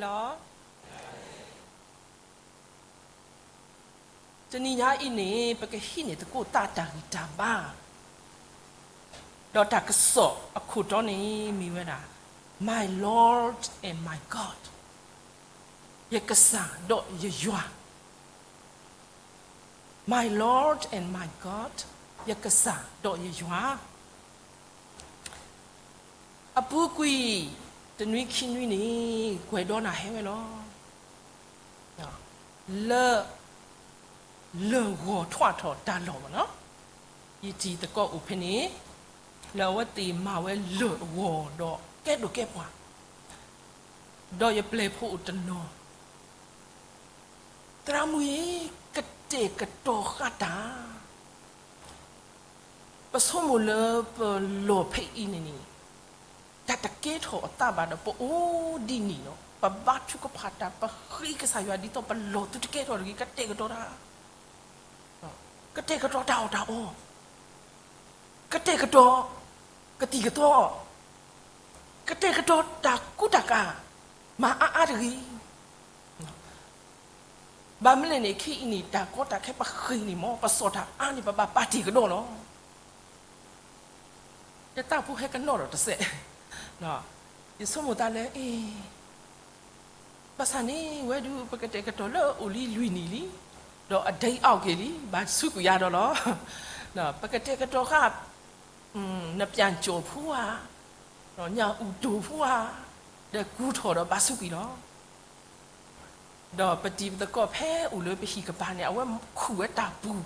လီၤ. တနံၤညါအံၤန့ၣ် ပကဟံးန့ၢ်သကိးတၢ်ဂံၢ်တၢ်ဘါ, ဒီးတၢ်ကစီၣ်အခိၣ်တီန့ၣ်မ့ၢ်ဝဲဒၣ် My Lord and my God, ယကစၢ်ဒီးယယွၤ. My Lord and my God, ယကစၢ်ဒီးယယွၤ. အပူၤကွံာ်တနွံခံနွံန့ၣ် ကွဲးဒီးနၤဟဲဝဲလီၤ. လၢ လၢၢ်ဂီၤထွးထီၣ်တၢ်လီၢ်ဘၣ်နီၤ, ယတံၤသကိးအိၣ်ဖဲန့ၣ် လၢအဝဲသ့ၣ်မၤဝဲလၢၢ်အဂီၢ်ဒီးကဲဒိၣ်ကဲပှၢ်, ဒီးယပျဲၢ်ဖိအိၣ်တနီၤ သရၣ်မုၣ်အံၤ ကတဲာ်ကတီၤဃာ်တၢ်, ပဆိကမိၣ်လၢပလီၢ်ဖဲအံၤန့ၣ်န့ၣ် တၢ်တကဲထီၣ်အသးဘၣ်ဒီး ပအိၣ်ဒ်န့ၣ်လီၤ. ပဘါထုကဖၣ်တၢ် ပဃ့ကစၢ်ယွၤဒ်သိးပလီၢ်သုတကဲထီၣ်တဂ့ၤ, ကတဲာ်ကတီၤတၢ်, ကတဲာ်ကတီၤတၢ်အီၣ်တၢ်အီ, ကတဲာ်ကတီၤ ကသံၣ်ကသီ, ကတဲာ်ကတီၤတၢ်ကူတၢ်ကၤ, မၤအါအါတဂ့ၤ. ဘၣ်မနုၤလဲၣ်န့ၣ် ခဲအံၤန့ၣ် တၢ်ကီတၢ်ခဲပဃ့န့ၣ်မ့ၢ် ပစီၣ်တၢ်အါန့ၣ် ပဘၣ်ပာ်တ့ၢ်ကဒီးလီၤ. ယတၢ်ဖိဟဲကနီၣ်ဒီးတစဲး, ယဆိကမိၣ်သးလၢ အ့ ဘၣ်ဆၣ်န့ၣ် ဝဲဒုး ပကတဲာ်ကတီၤလၢအိၣ်လံလွံၢ်နံၣ်လံ, ဒီးအဒဲအီၣ်က့ၤလံ, ဘၣ်ဆူကွံာ်ယၤဒီးလီၤ. ပကတဲာ်ကတီၤဃာ် နပျၢ်ကၠီၣ်ဖိဧါ, ညၣ်အူၣ်တိၢ်ဖိဧါ, ဒီးကူထီၣ်ဒီးဘၣ်ဆူကွံာ်လီၤ. ဒီးပတံၤပသကိးဖဲအိၣ်လၢပဟံၣ်ကပၤန့ၣ် အဝဲခူၣ်ဝဲတၢ်ပူၤ,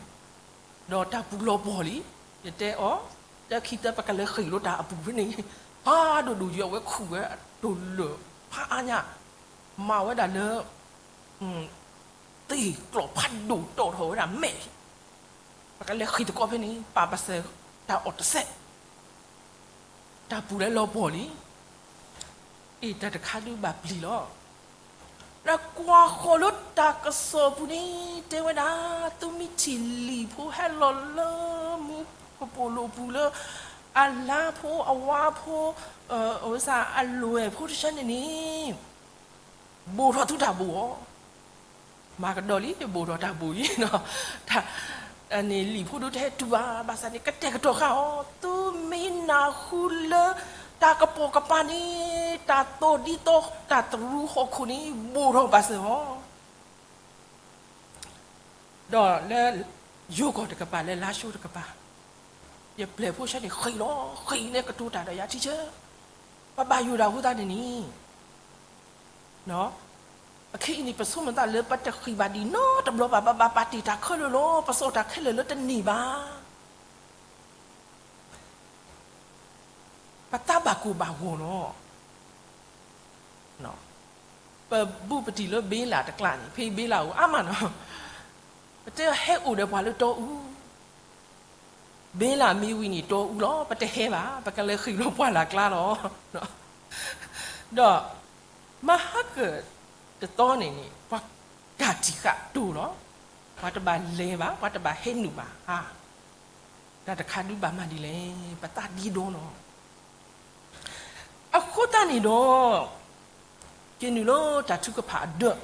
ဒီးတၢ်ပူၤလီၤပှီၢ်လံ. ယတဲအီၤ, တၢ်ခံသၢ ပကလဲၤဃ့ၢ်လိာ်တၢ်အပူၤဖဲန့ၣ်, ဖးဒိၣ်ဒိၣ်ယံၤ အဝဲခူၣ်ဝဲအတိၢ်လၢာ်ဖးအါညါ, မၤဝဲဒၣ်လၢ သ့ၣ်ကျီၢ်ဖးဒိၣ်တီၢ်ထီၣ်ဝဲဒၣ်မဲာ်, ပကလဲၤဃ့ၢ်သကိးဖဲန့ၣ် ပာ်ပစဲးတၢ်အီၣ်တစဲး, တၢ်ပူၤလၢလီၤပှီၢ်လံ. အ့ တၢ်တခါဒုးဘၣ်ပျံၤလီၤ. ဒီးကွၢ်ဃီၤလၢတၢ်ကစီၣ်ပူၤန့ၣ် တဲဝဲဒၣ် သုမ့ၢ်ထံၣ်လံာ်ဖိဟဲလီၤလၢမူကပိာ်လိာ်ပူၤလၢ အလါဖိအဝါဖိ အဝဲစ့ၢ်အလွဲၢ်ဖိတဆၢန့ၣ်န့ၣ် ဘိၣ်ထီၣ်သုတၢ်ဘိၣ်အီၤ, မၤကဒီးလံ ဘိၣ်ထီၣ်တၢ်ဘိၣ်အံၤ, န့ၣ်လံာ်ဖိဒုးတဟဲတုၤဘၣ်, ဘၣ်ဆၣ်န့ၣ် ကတဲာ်ကတီၤဃာ်အီၤ, သုမ့ၢ်နၢ်ဟူလၢတၢ်ကပိာ်ကပၤန့ၣ် တၢ်သိၣ်ဒ်သိးတၢ်တရူးဟီၣ်ခိၣ်န့ၣ် ဘိၣ်ထီၣ်ဘၣ်စၢၤအီၤ. ဒီးလၢယိၤကီၢ်တကပၤ လၢလါၡိတကပၤ, ယပျဲၢ်ဖိဆၢန့ၣ် ဃ့ၢ်လီၤ, ဃ့ၢ်အံၤန့ၣ်ကတိၤတၢ်ဒီးယၤထံဆၢ, ပဘၣ်ယိၣ်ဒၣ်အဃိသတးန့ၣ်န့ၣ် အခဲအံၤန့ၣ် ပဆိကမိၣ်သးလၢပတဃ့ၢ်ဘၣ်ဒံးနီတဘျီဘၣ်, ပဘၣ်ပာ်တ့ၢ်တၢ်ခဲလၢာ်လီၤ, ပစီၣ်တၢ်ခဲလၢာ်လၢတန့ၢ်ဘၣ်. ပသးဘၣ်ကိၢ်ဘၣ်ဂီၤလီၤ. ပဘူးပတံၢ်လၢဘ့လၣ်တကျါန့ၣ် ဖဲဘ့လၣ်အိၣ်အါမးနီၤ, ပတဲဟဲအိၣ်ဒီးပှၤလၢတီအူ, ဘ့လၣ်မ့ၢ်ဝံၤန့ၣ် တီအူလီၤ, ပတဟဲဘၣ်, ပကလဲၤဃ့ၢ်လီၤပှၢ်လၢ်ကျါလီၤ. ဒီး မဟါကၢၣ်တသီန့ၣ်န့ၣ် ပှၤကၢ်တံာ်ဃာ်တိၢ်လီၤ, ပှၤတဘၣ်လဲၤဘၣ်, ပှၤတဘၣ်ဟဲနုာ်ဘၣ်ဧါ. တၢ်တခါဒုးဘၣ်မၤဒ်လဲၣ်, ပသးဒ့ဒီလီၤ. အဃိသတးန့ၣ်ဒီး က့ၤနုာ်လၢတၢ်ထုကဖၣ်အဒၢး,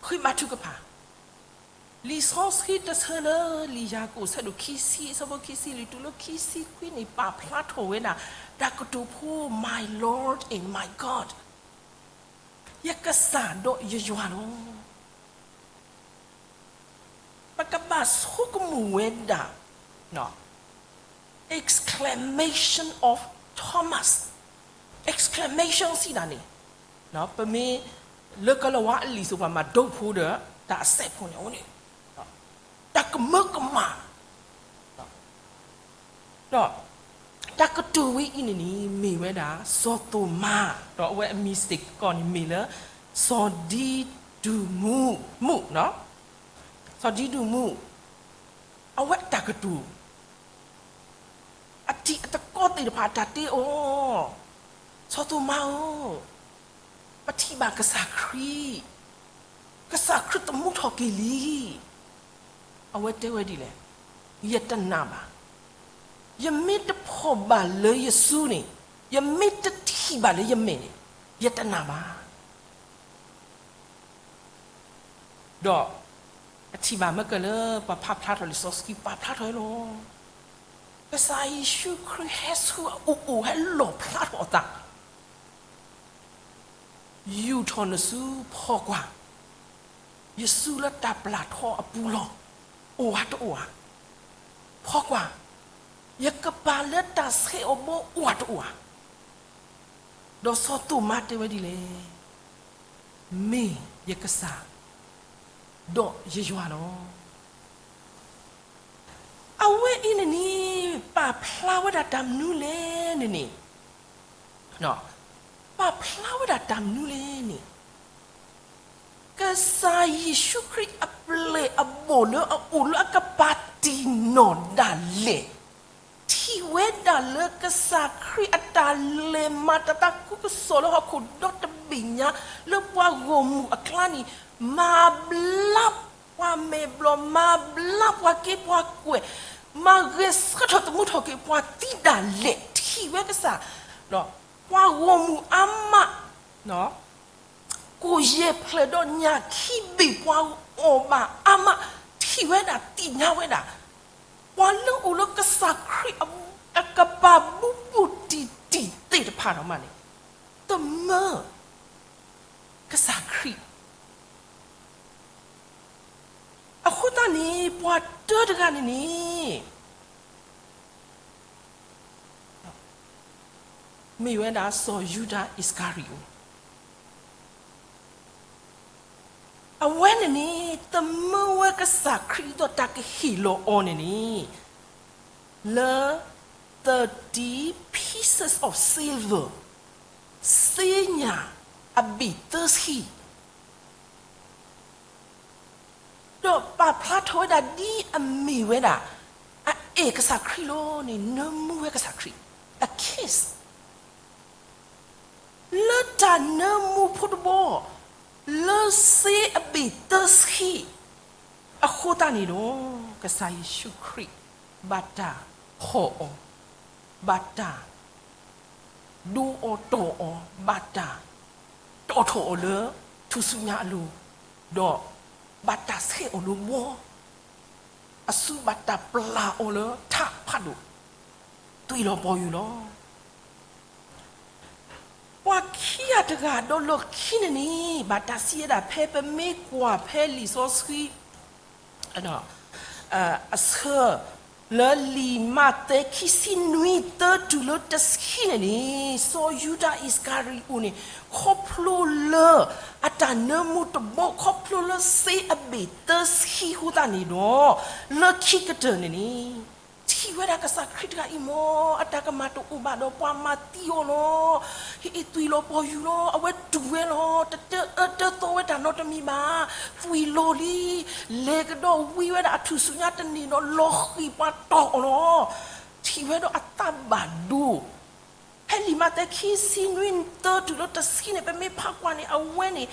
ဃ့ဘါထုကဖၣ်, လံာ်စီဆှံတဆၢလၢလံာ်ယၤကိာ်ဆၢဒိၣ်ခံဆံ အဆၢဖိခံဆံလွံၢ်တုၤလၢခံဆံခွံန့ၣ် ပာ်ဖျါထီၣ်ဝဲဒၣ် တၢ်ကတိၤဖိ My Lord and my God, ယကစၢ်ဒီးယယွၤလီၤ. ပကဘၣ်ဆိကမိၣ်ဝဲဒၣ် exclamation of Thomas, exclamation စံးဒၣ်န့ၣ်, ပမ့ၢ်လၢကလၤဝါအလံာ်စိးပှၤမၤဒိဖိဒီး တၢ်အစဲးဖိန့ၣ်အဃိန့ၣ် တၢ်ကမၢကမၣ် ဒီးတၢ်ကတိၤဝဲအံၤန့ၣ်န့ၣ် မ့ၢ်ဝဲဒၣ် စီၤသိၤမါ, ဒီးအဝဲအမံၤစ့ၢ်ကီးန့ၣ် မ့ၢ်လၢ စီၤဒံဒူမူး, မူး, စီၤဒံဒူမူး, အဝဲအတၢ်ကတိၤ အတံၤအသကိးသ့ၣ်တဖၣ်အတၢ်တဲအီၤ, စီၤသိၤမါဧၢ, ပထံၣ်ဘၣ်ကစၢ်ခရံာ်, ကစၢ်ခရံာ်သမူထီၣ်က့ၤလံ. အဝဲတဲဝဲဒ်လဲၣ်, ယတနာ်ဘၣ်. ယမ့ၢ်တဖီၣ်ဘၣ်လၢယစုန့ၣ်, ယမ့ၢ်တထံၣ်ဘၣ်လၢယမဲာ်န့ၣ်, ယတနာ်ဘၣ်. ဒီးအထံၣ်ဘၣ်မ့ၢ်ကလၢပှၤဖးဖျါထီၣ်လံာ်စီဆှံ ပာ်ဖျါထီၣ်ဝဲလီၤ. ကစၢ်ယ့ၣ်ၡူးခရံာ်ဟဲဆူအအိၣ် ဟဲလီၣ်ဖျါထီၣ်အသး, ယူာ်ထီၣ်နစုဖီကွၢ်, ယစုလၢတၢ်ပျၢ်ထီအပူၤလီၤ. အိၣ်ဧါတအိၣ်ဧါ. ဖီကွၢ်, ယကပၤလၢတၢ်ဆဲးအီၤဘီအိၣ်ဧါတအိၣ်ဧါ. ဒီးစီၤသိၣ်မါတဲဝဲဒ်လဲၣ်, မ့ၢ်ယကစၢ် ဒီးယယွၤလီၤ. အဝဲအံၤန့ၣ်န့ၣ် ပာ်ဖျါဝဲဒၣ်တၢ်မနုၤလဲၣ်န့ၣ်န့ၣ်, ပာ်ဖျါဝဲဒၣ်တၢ်မနုၤလဲၣ်န့ၣ်, ကစၢ်ယ့ၣ်ၡူးခရံာ်အပျဲၢ်အဘီၣ်လၢအအိၣ်လၢအကပၤတံၢ်နီၢ်ဒၣ်လဲာ်, ထံၣ်ဝဲဒၣ်လၢကစၢ်ခရံာ်အတၢ်လဲၤမၤတၢ်သးခုကစီၣ်လၢဟီၣ်ခိၣ်ဒီတဘ့ၣ်ညါ လၢပှၤဂီၢ်မုၢ်အကျါန့ၣ်, မၤဘျါပှၤမဲာ်ဘျီၣ်, မၤဘျါပှၤက့ပှၤကွဲၢ်, မၤဂဲၤဆၢထၢၣ်သမူထီၣ်က့ၤပှၤသံဒၣ်လဲာ်, ထံၣ်ဝဲကစၢ်, ပှၤဂီၢ်မုၢ်အါမး ကိၣ်ယဲၢ်ဖျၢၣ်ဒီးညၣ်ခံဘ့ၣ်ပှၤအီၣ်ဘၣ်အါမး, ထံၣ်ဝဲဒၣ်သ့ၣ်ညါဝဲဒၣ်, ပှၤလၢအိၣ်လၢကစၢ်ခရံာ်အကပၤဘူးဘူးတံၢ်တံၢ်သ့ၣ်တဖၣ်ဒီးမးန့ၣ်, တမၢကစၢ်ခရံာ် အဃိသတးန့ၣ် ပှၤတၢတဂၤန့ၣ်န့ၣ် မ့ၢ်ဝဲဒၣ်စီၤယူဒၤအံၣ်စကၤရံၤအိၣ်, အဝဲန့ၣ်န့ၣ် တမၢဝဲကစၢ်ခရံာ်ဒီးတၢ်ကဟ့ၣ်လီၤအီၤန့ၣ်န့ၣ် လၢ thirty pieces of silver, စ့ညၣ်အဘ့ၣ်သၢဆံ ဒီးပာ်ဖျါထီၣ်ဝဲဒၣ်ဒ်အမ့ၢ်ဝဲဒၣ် အအဲၣ်ကစၢ်ခရံာ်လီၤန့ၣ် နၢမူဝဲကစၢ်ခရံာ်, a kiss လၢတၢ်နၢမူဖိတဘီ လၢစ့အဘ့ၣ်သၢဆံ အဃိသတးန့ၣ်ဒီး ကစၢ်ယ့ၣ်ၡူးခရံာ် ဘၣ်တၢ်ဖီၣ်အီၤ, ဘၣ်တၢ် ဒိအီၤတီၢ်အီၤ, ဘၣ်တၢ်တီၣ်ထီၣ်အီၤလၢထူၣ်စုညါအလိၤ, ဒီးဘၣ်တၢ်ဆဲးအီၤလၢဘီ, အစုဘၣ်တၢ်ပျၢ်အီၤလၢထးဖးဒိၣ်, သွံၣ်လီၤပီၤယိာ်လီၤ. ပှၤခံဂၤတဂၤဒီးလီၢ်ခံန့ၣ်န့ၣ် ဘၣ်တၢ်စံးဝဲဒၣ် ဖဲပမ့ၢ်ကွၢ်ဖဲလံာ်စီဆှံ အဆၢ လၢလံာ်မးသဲခံဆံနွံ သၢတုၤလၢတဆံန့ၣ်န့ၣ် စီၤယူဒၤအံၣ်စကၤရံၤအိၣ်န့ၣ် ခီဖျိလၢအတၢ်နၢမူတဘီ ခီဖျိလၢစ့အဘ့ၣ်သၢဆံအဃိသတးန့ၣ်ဒီး လၢခံကတၢၢ်န့ၣ်န့ၣ် ထံၣ်ဝဲဒၣ်ကစၢ်ခရံာ်တဂၤအံၤမ့ၢ် အတၢ်ကမၣ်တအိၣ်ဘၣ်ဒီးပှၤမၤသံအီၤလီၤ. ဟ့ၣ်သွံၣ်လီၤပီၤယိာ်လီၤ. အဝဲတူၢ်ဝဲလီၤ. တတၢအၢတၢသီဝဲတၢ်နီတမံၤဘၣ်. သွံၣ်လီၤလံ. လဲၤကဒီးဝံဝဲဒၣ်အထူၣ်စုညါတန့ၢ်ဒီး လီၤဃံၤပှၤတီၢ်အီၤလီၤ. ထံၣ်ဝဲဒီးအသးဘၣ်ဒိ ဖဲလံာ်မးသဲခံဆံနွံ သၢတုၤလၢတဆံန့ၣ် ပမ့ၢ်ဖးကွၢ်န့ၣ် အဝဲန့ၣ်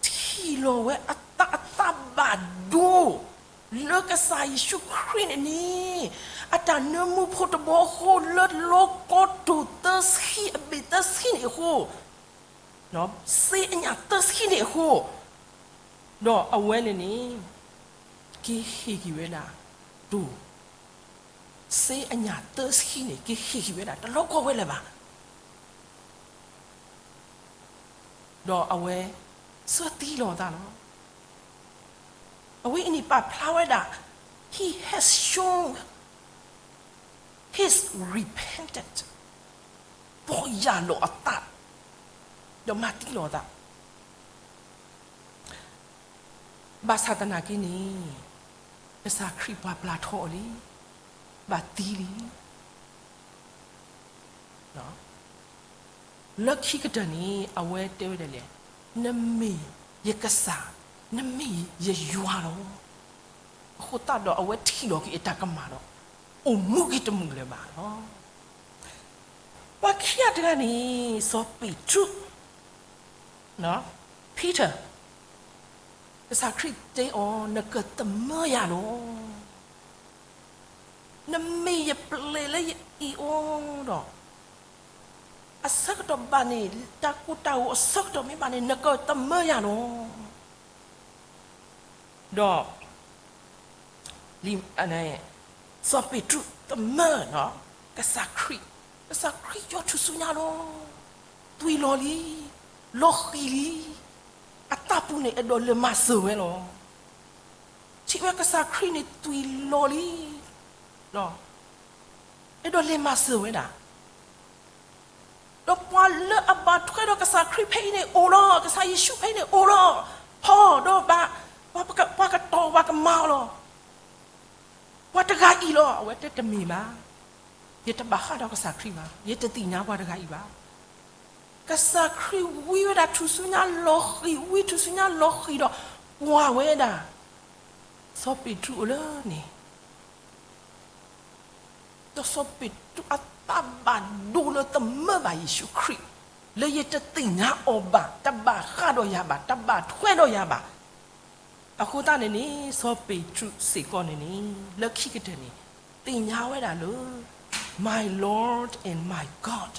ထံၣ်လီၤဝဲအသး အသးဘၣ်ဒိ လၢကစၢ်ယ့ၣ်ၡူးခရံာ်န့ၣ်န့ၣ် အတၢ်နၢမူဖိတဘီအဃိ လၢလီကီတိၢ်သၢဆံအဘ့ၣ်သၢဆံန့ၣ်အဃိ စ့အညၣ်သၢဆံန့ၣ်အဃိ ဒီးအဝဲန့ၣ်န့ၣ် က့ၤဟ့ၣ်က့ၤဝဲဒၣ် တိၢ် စ့အညၣ်သၢဆံန့ၣ် က့ၤဟ့ၣ်က့ၤဝဲဒၣ် တလီကီဝဲလၢၤဘၣ်. ဒီးအဝဲ စၢသံလီၤအသးလီၤ. အဝဲအံၤန့ၣ်ပာ်ဖျါဝဲဒၣ် he has shown his repentant ပီၢ်ယၢ်လီၤအသး ဒီးမၤသံလီၤအသး ဘၣ်ဆၣ်သနာ်က့န့ၣ် ကစၢ်ခရံာ်ပှၤပျၢ်ထီအီၤလံ, ဘၣ်သံလံ. လၢခံကတၢၢ်န့ၣ် အဝဲတဲဝဲဒၣ်လဲၣ်, နမ့ၢ်ယကစၢ်, နမ့ၢ်ယယွၤလီၤ. အဃိသတးဒီးအဝဲထံၣ်လီၤက့ၤအတၢ်ကမၣ်ဒီး အိၣ်မူက့ၤတမုာ်လၢၤဘၣ်လီၤ. ပှၤခံဂၤတဂၤန့ၣ် စီၤပ့းတရူး Peter ကစၢ်ခရံာ်တဲအီၤ နကသမၢယၤလီၤ. နမ့ၢ်ယပျဲၢ်လၢယအ့ၣ်အီၤဒီး အဆၢကတီၢ်ဘၣ်န့ၣ် တၢ်ကိၢ်တၢ်ဂီၤအဆၢကတီၢ်မ့ၢ်ဘၣ်န့ၣ် နကသမၢယၤလီၤ. ဒီး စီၤပ့းတရူးသမၢ ကစၢ်ခရံာ်, ကစၢ်ခရံာ်ယီၢ်ထူၣ်စုညါလီၤ, သွံၣ်လီၤလံ, လီၤဃံၤလံ, အသးပူၤန့ၣ်အဲၣ်ဒိးလဲၤမၤစၢၤဝဲလီၤ. ထံၣ်ဝဲကစၢ်ခရံာ်န့ၣ်သွံၣ်လီၤလံ, အဲၣ်ဒိးလဲၤမၤစၢၤဝဲဒၣ် ဒီးပှၤလၢအဘၣ်ထွဲဒီးကစၢ်ခရံာ်ဖဲအံၤန့ၣ်အိၣ်လီၤ, ကစၢ်ယ့ၣ်ၡူးဖဲအံၤန့ၣ်အိၣ်လီၤ, ဖီၣ်ဒီးဘၣ်, ပှၤကတီၢ်ပှၤကမၤအီၤလီၤ, ပှၤတဂၤအံၤလီၤ. အဝဲတဲတမ့ၢ်ဘၣ်, ယတဘၣ်ဃးဒီးကစၢ်ခရံာ်ဘၣ်, ယတသ့ၣ်ညါပှၤတဂၤအံၤဘၣ်. ကစၢ်ခရံာ်ဝံဝဲဒၣ်ထူၣ်စုညါလီၤဃံၤ, ဝံထူၣ်စုညါလီၤဃံၤဒီး ကွၢ်ဝဲဒၣ် စီၤပ့းတရူးအိၣ်လၢန့ၣ် ဒီးစီၤပ့းတရူးအသးဘၣ်ဒိလၢတမၢဘၣ်ယ့ၣ်ၡူးခရံာ်, လၢယတသ့ၣ်ညါအီၤဘၣ်, တဘၣ်ဃးဒီးယၤဘၣ်, တဘၣ်ထွဲဒီးယၤဘၣ်. အဃိသတးန့ၣ်န့ၣ် စီၤပ့းတရူးစ့ၢ်ကီးန့ၣ်န့ၣ် လၢခံကတၢၢ်န့ၣ် သ့ၣ်ညါဝဲဒၣ်လၢ My Lord and my God.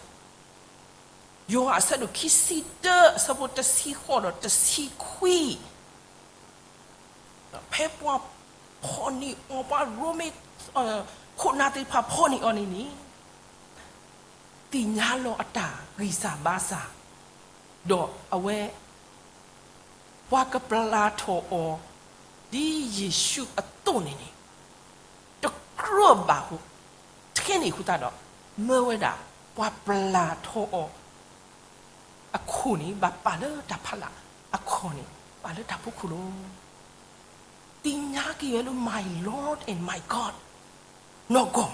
ယိၤဟၣ်အဆၢဒိၣ်ခံဆံတၢ အဆၢဖိတဆံဃိးဒီးတဆံခွံ ဖဲပှၤဖီၣ်န့ၢ်အီၤ, ပှၤရိမ့ၤ ခိၣ်နၢ်သ့ၣ်တဖၣ်ဖီၣ်န့ၢ်အီၤန့ၣ်န့ၣ်, သ့ၣ်ညါလီၤအတၢ်ဂံၢ်စၢ်ဘါစၢ်, ဒီးအဝဲ ပှၤကပျၢ်ထီၣ်အီၤ ဒ်ယ့ၣ်ၡူးအသိးန့ၣ်န့ၣ် တကြၢးဘၣ်အဃိ, ထဲန့ၣ်အဃိသတးဒီး မၢဝဲဒၣ် ပှၤပျၢ်ထီၣ်အီၤ အခိၣ်န့ၣ် ဘၣ်ပာ်လၢတၢ်ဖးလၢ်, အခီၣ်န့ၣ် ပာ်လၢတၢ်ဖီခိၣ်လီၤ. သ့ၣ်ညါက့ၤဝဲလၢ My Lord and my God နီၢ်ကီၢ်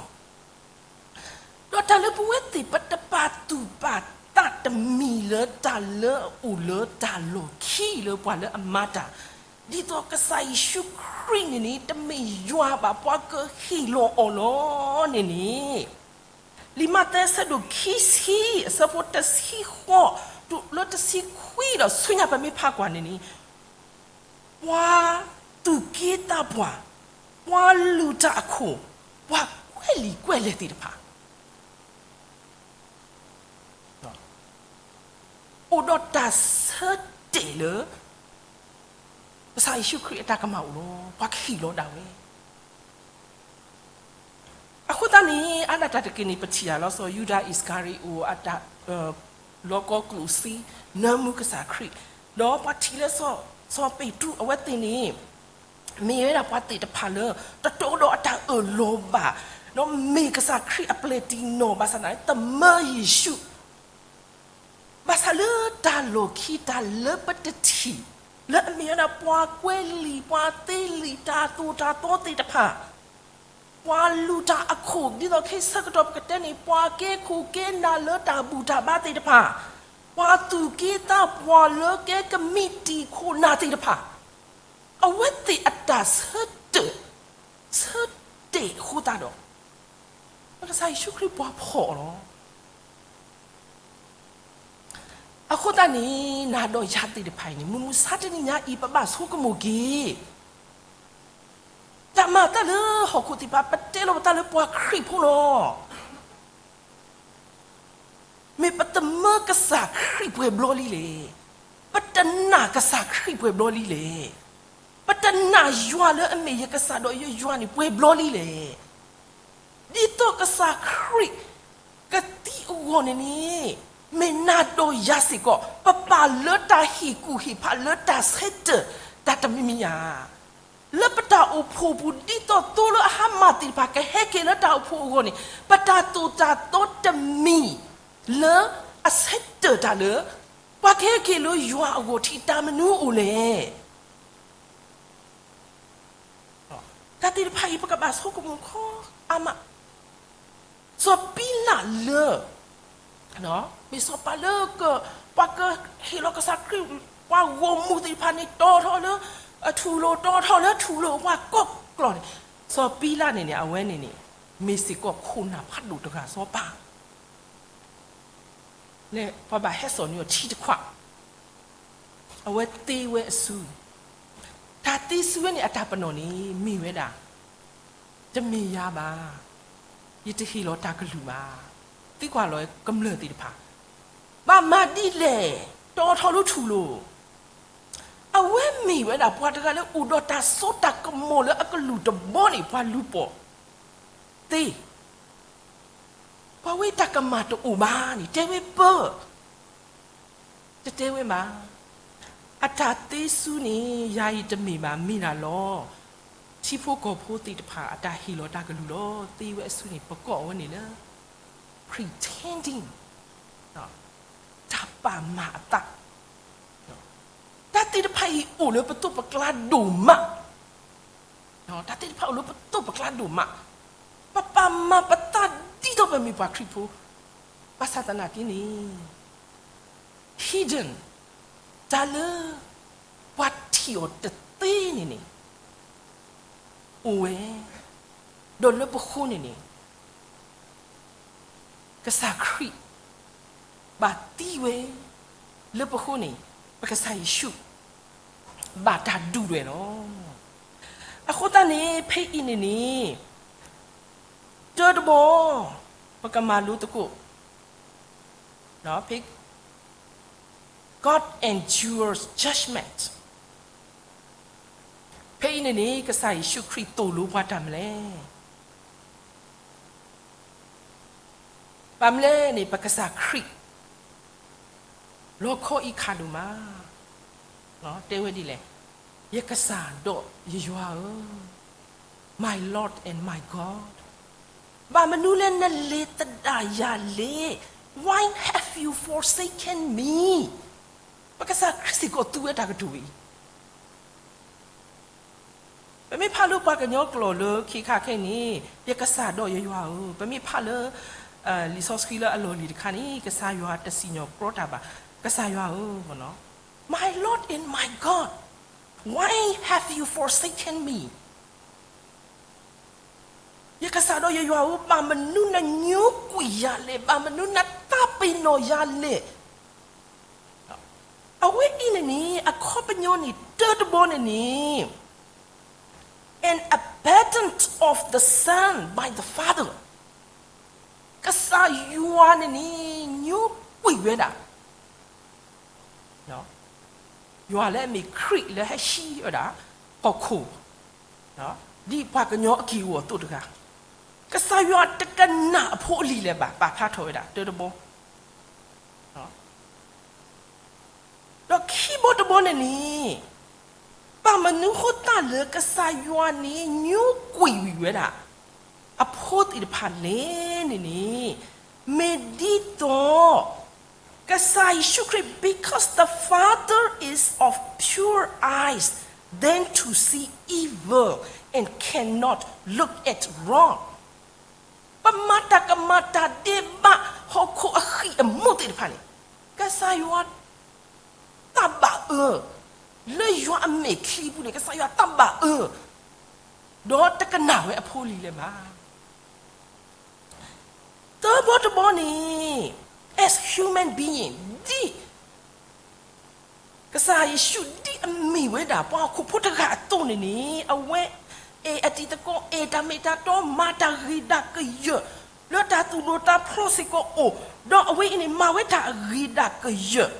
ဒီးတၢ်လၢပဝဲသ့ၣ် ပတပာ်သူၣ်ပာ်သးတမံၤလၢတၢ်လၢအအိၣ်လၢတၢ်လီၢ်ခံလၢပှၤလၢအမၤတၢ်, ဒ်သိးကစၢ်ယ့ၣ်ၡူးခရံာ်န့ၣ်န့ၣ် တမ့ၢ်ယွၤဘၣ် ပှၤကဟ့ၣ်လီၤအီၤလီၤန့ၣ်န့ၣ်, လံာ်မးသဲအဆၢဒိၣ်ခံဆံ အဆၢဖိတဆံဃိး တုၤလၢတဆံခွံဒီးဆူညါ ပမ့ၢ်ဖးကွၢ်န့ၣ်န့ၣ် ပှၤသူၣ်က့သးပှၢ်, ပှၤလုၢ်တၢ်အခိၣ်, ပှၤကွဲးလံာ်ကွဲးလဲၢ်သ့ၣ်တဖၣ် အိၣ်ဒီးတၢ်ဆၢတဲာ်လၢ ကစၢ်ယ့ၣ်ၡူးခရံာ်အတၢ်ကမၣ်အိၣ်လီၤ. ပှၤကဟ့ၣ်လီၤဒၣ်ဝဲ အဃိသတးန့ၣ် အါဒၣ်တၢ်တက့ၢ်န့ၣ် ပထံၣ်ယၤလီၤဆီ ယူဒၤအံၣ်စကၤရံၤအိၣ်အတၢ် လီၤကီကျိၣ်စ့ နၢမူကစၢ်ခရံာ်, ဒီးပှၤထံၣ်လၢ စီၤပ့းတရူးအဝဲသ့ၣ်န့ၣ် မ့ၢ်ဝဲဒၣ်ပှၤသ့ၣ်တဖၣ်လၢ တတီဒီးအတၢ်အၢၣ်လီၤဘၣ်, ဒီးမ့ၢ်ကစၢ်ခရံာ်အပျဲၢ်တံၢ်နီၢ်ဘၣ်ဆၣ်သနာ်က့ တမၢယ့ၣ်ၡူး ဘၣ်ဆၣ်လၢတၢ်လီၢ်ခံတၢ်လၢပတထံၣ် လၢအမ့ၢ်ဝဲဒၣ်ပှၤကွဲးလံာ် ပှၤသ့လံာ် တၢ်သိၣ်တၢ်သီသ့ၣ်တဖၣ်, ပှၤလုၢ်တၢ်အခိၣ် ဒ်သိးခဲအံၤဆၢကတီၢ်ပကတဲန့ၣ် ပှၤကဲခိၣ်ကဲနၢ်လၢတၢ်ဘူၣ်တၢ်ဘါသ့ၣ်တဖၣ်, ပှၤသူၣ်က့သးပှၢ်လၢကဲကမံးတံာ်ခိၣ်နၢ်သ့ၣ်တဖၣ်, အဝဲသ့ၣ်အတၢ်ဆၢတဲာ်, ဆၢတဲာ်အဃိသတးဒီး ကစၢ်ယ့ၣ်ၡူးခရံာ်ပှၤဖီၣ်အီၤလီၤ. အဃိသတးန့ၣ် နၤဒီးယၤသ့ၣ်တဖၣ်အံၤန့ၣ် မုၢ်မဆါတနံၤညါအံၤ ပဘၣ်ဆိကမိၣ်က့ၤ တၢ်မၤအသးလၢဟီၣ်ခိၣ်သ့ၣ်တဖၣ် ပတဲလီၤပသးလၢပှၤခရံာ်ဖိလီၤ. မ့ၢ်ပတမၢကစၢ်ခရံာ်ပှဲၤဘျီလံလဲၣ်. ပတနာ်ကစၢ်ခရံာ်ပှဲၤဘျီလံလဲၣ်. ပတနာ်ယွၤလၢအမ့ၢ်ယကစၢ်ဒီးယယွၤန့ၣ်ပှဲၤဘျီလံလဲၣ်. ဒ်သိးကစၢ်ခရံာ်ကသံအဂီၢ်န့ၣ်န့ၣ်, မ့ၢ်နၤဒီးယၤစ့ၢ်ကီး ပပာ်လၢတၢ်ဟ့ၣ်ကူၣ်ဟ့ၣ်ဖးလၢတၢ်ဆၢတဲာ်တၢ်တမံၤမံၤဧါ. လၢပတၢ်အိၣ်ဖှိၣ်ပူၤ ဒ်သိးသိလၢအဟါမၢ်သ့ၣ်တဖၣ်ကဟဲက့ၤလၢတၢ်အိၣ်ဖှိၣ်အဂီၢ်န့ၣ်, ပတၢ်သိၣ်တၢ်သီတမံၤလၢအဆၢတဲာ်တၢ်လၢ ပှၤကဟဲက့ၤလၢယွၤအဂီၢ်ထံးတၢ်မနုၤအိၣ်လဲၣ်. တၢ်သ့ၣ်တဖၣ်အံၤ ပကဘၣ်ဆိကမိၣ်ခီအါမး, စီၤပံလးလၢ မ့ၢ်စီၤပၤလၢ ပှၤကဟ့ၣ်လီၤကစၢ်ခရံာ် ပှၤဂီၢ်မုၢ်သ့ၣ်တဖၣ်န့ၣ် တီၤထီၣ်လၢအထူၣ်လိာ် တီၤထီၣ်လၢထူၣ်လိာ်ပှၤကိးကျီၢ်န့ၣ်, စီၤပံလးန့ၣ်န့ၣ် အဝဲန့ၣ်န့ၣ် မ့ၢ်စ့ၢ်ကီးခိၣ်နၢ်ဖးဒိၣ်တဂၤစီၤပၤ လၢပှၤဘၣ်ဟဲစိာ်န့ၢ်အီၤထံတခွး, အဝဲသ့ဝဲအစု, တၢ်သ့စုဝဲန့ၣ်အတၢ်ပနီၣ်န့ၣ် မ့ၢ်ဝဲဒၣ်, တမ့ၢ်ယၤဘၣ်, ယတဟ့ၣ်လီၤတၢ်ကလုၢ်ဘၣ်, သံကွၢ်လီၤကမျၢၢ်သ့ၣ်တဖၣ်, ဘၣ်မၤဒ်လဲၣ်, တီၤထီၣ်လၢထူၣ်လိာ် အဝဲမ့ၢ်ဝဲဒၣ်ပှၤတဂၤလၢအိၣ်ဒီးတၢ်စိတၢ်ကမီၤလၢအကလုၢ်တဘီန့ၣ် ပှၤလူၤပိာ်သ့, ပှၤဝဲတၢ်ကမၣ်တအိၣ်ဘၣ်န့ၣ် တဲဝဲပၢၢ်, တတဲဝဲဘၣ်. အတၢ်သ့ဆူန့ၣ် ယၤအံၤတမ့ၢ်ဘၣ် မ့ၢ်ဒၣ်လီၤ. ထံဖိကီၢ်ဖိသ့ၣ်တဖၣ်အတၢ်ဟ့ၣ်လီၤတၢ်ကလုၢ်လီၤ. သ့ဝဲအစုန့ၣ် ပကိးဝဲန့ၣ်လၢ pretending, တၢ်ပာ်မၤအသး, တၢ်သ့ၣ်တဖၣ်အံၤအိၣ်လၢပသိးပကျါဒိၣ်မး, တၢ်သ့ၣ်တဖၣ်အိၣ်လၢပသိးပကျါဒိၣ်မး, ပပာ်မၤပသးဒ်သိးပမ့ၢ်ပှၤခရံာ်ဖိ, ဘၣ်ဆၣ်သနာ်က့န့ၣ် hidden, တၢ်လၢပှၤထံၣ်အီၤတသ့န့ၣ်န့ၣ် အိၣ်ဝဲ, ဒီးလၢပဃိန့ၣ်န့ၣ် ကစၢ်ခရံာ်ဘၣ်သံဝဲ, လၢပဃိန့ၣ် ပကစၢ်ယ့ၣ်ၡူး ဘၣ်တၢ်ဒုးဝဲလီၤ. အဃိသတးန့ၣ် ဖဲအံၤန့ၣ်န့ၣ် တၢတဘီ ပကမၤလိသကိး God endures judgment. ဖဲအံၤန့ၣ်န့ၣ် ကစၢ်ယ့ၣ်ၡူးခရံာ်သိၣ်လိပှၤတၢ်မနုၤလဲၣ်. ဘၣ်မနုၤလဲၣ်န့ၣ် ပကစၢ်ခရံာ် လီခီအံၤခးဒိၣ်မး, တဲဝဲဒ်လဲၣ်, ယကစၢ်ဒီးယယွၤဧၢ, my Lord and my God, ဘၣ်မနုၤလၢနလဲၤသဒၣ်ယၤလဲၣ်, why have you forsaken me? ပကစၢ်ခရံာ်စ့ၢ်ကီးသူဝဲတၢ်ကတိၤအံၤ ပမ့ၢ်ဖးလၢပှၤကညီကျိာ်လၢခ့ခါခဲအံၤန့ၣ် ယကစၢ်ဒီးယယွၤဧၢ, ပမ့ၢ်ဖးလၢ လံာ်စီဆှံလၢအလီၢ်လံၤတခါန့ၣ် ကစၢ်ယွၤတစံၣ်ညီၣ်ကြီတၢ်ဘၣ်, ကစၢ်ယွၤဧၢ, my Lord and my God, why have you forsaken me? ယကစၢ်ဒီးယယွၤဧၢ, ဘၣ်မနုၤနညိကွံာ်ယၤလဲၣ်, ဘၣ်မနုၤနတၢ်ပ့ၤနီၣ်ယၤလဲၣ်. အဝဲအံၤန့ၣ်န့ၣ် အခီပညီန့ၣ် တၢတဘီန့ၣ်န့ၣ် an abandon of the son by the father, ကစၢ်ယွၤန့ၣ်န့ၣ် ညိကွံာ်ဝဲဒၣ် ယွၤလၢအမ့ၢ်ခရံာ်လၢဟဲဟံးဝဲဒၣ်ဟီၣ်ခိၣ်, ဒ်ပှၤကညီအက့ၢ်အဂီၤအသိးတဂၤ, ကစၢ်ယွၤတကနၣ်အဖိအလံၤလၢၤဘၣ်, ပာ်ဖျါထီၣ်ဝဲဒၣ် တၢတဘီ. ဒီးခံဘီတဘီန့ၣ်န့ၣ်, ဘၣ်မနုၤဃိသတးလၢကစၢ်ယွၤန့ၣ် ညိကွံာ်ဝံၤဝဲဒၣ် အဖိသ့ၣ်တဖၣ်လဲၣ်န့ၣ်န့ၣ်, မ့ၢ်ဒ်သိး ကစၢ်ယ့ၣ်ၡူးခရံာ် because the Father is of pure eyes, than to see evil, and cannot look at wrong. ပမၤတၢ်ကမၣ်တၢ်ဒဲးဘး ဟီၣ်ခိၣ်အဃံၢ်အမူးသ့ၣ်တဖၣ်န့ၣ်, ကစၢ်ယွၤတၢ်ဘၣ်အၢ, လၢယွၤအမဲာ်ချံပူၤန့ၣ် ကစၢ်ယွၤတၢ်ဘၣ်အၢ, ဒီးတကနၣ်ဝဲအဖိအလံၤလၢၤဘၣ်. သၢဘီတဘီန့ၣ်, as human being, ဒ် ကစၢ်ယ့ၣ်ၡူးဒ်အမ့ၢ်ဝဲဒၣ်ပှၤဟီၣ်ခိၣ်ဖိတဂၤအသိးန့ၣ်န့ၣ်, အဝဲအဲၣ်အတံၤသကိး, အဲၣ်တၢ်မ့ၢ်တၢ်တီ, မၤတၢ်ဂ့ၤတၢ်ကယၢၢ်, လၢတၢ်သူၣ်ဒိၣ်တၢ်ဖျိးစ့ၢ်ကီးအိၣ်, ဒီးအဝဲအံၤန့ၣ် မၤဝဲတၢ်အဂ့ၤတၢ်ကယၢၢ်,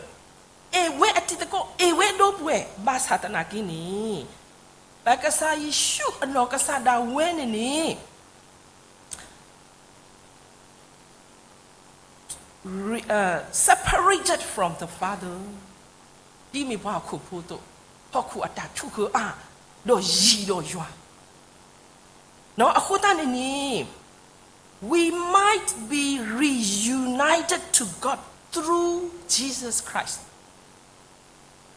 အဲၣ်ဝဲအတံၤသကိး, အဲၣ်ဝဲဒိပုၢ်ဝဲၢ်, ဘၣ်ဆၣ်သနာ်က့န့ၣ်, ပကစၢ်ယ့ၣ်ၡူးအနီၢ်ကစၢ်ဒၣ်ဝဲန့ၣ်န့ၣ် re- uh, separated from the Father, ဒ်မ့ၢ်ပှၤဟီၣ်ခိၣ်ဖိအသိး, ဟီၣ်ခိၣ်အတၢ်ထုကဖၣ်အါ, ဒီးယံၤဒီးယွၤ, အဃိသတးန့ၣ်န့ၣ်, we might be reunited to God through Jesus Christ.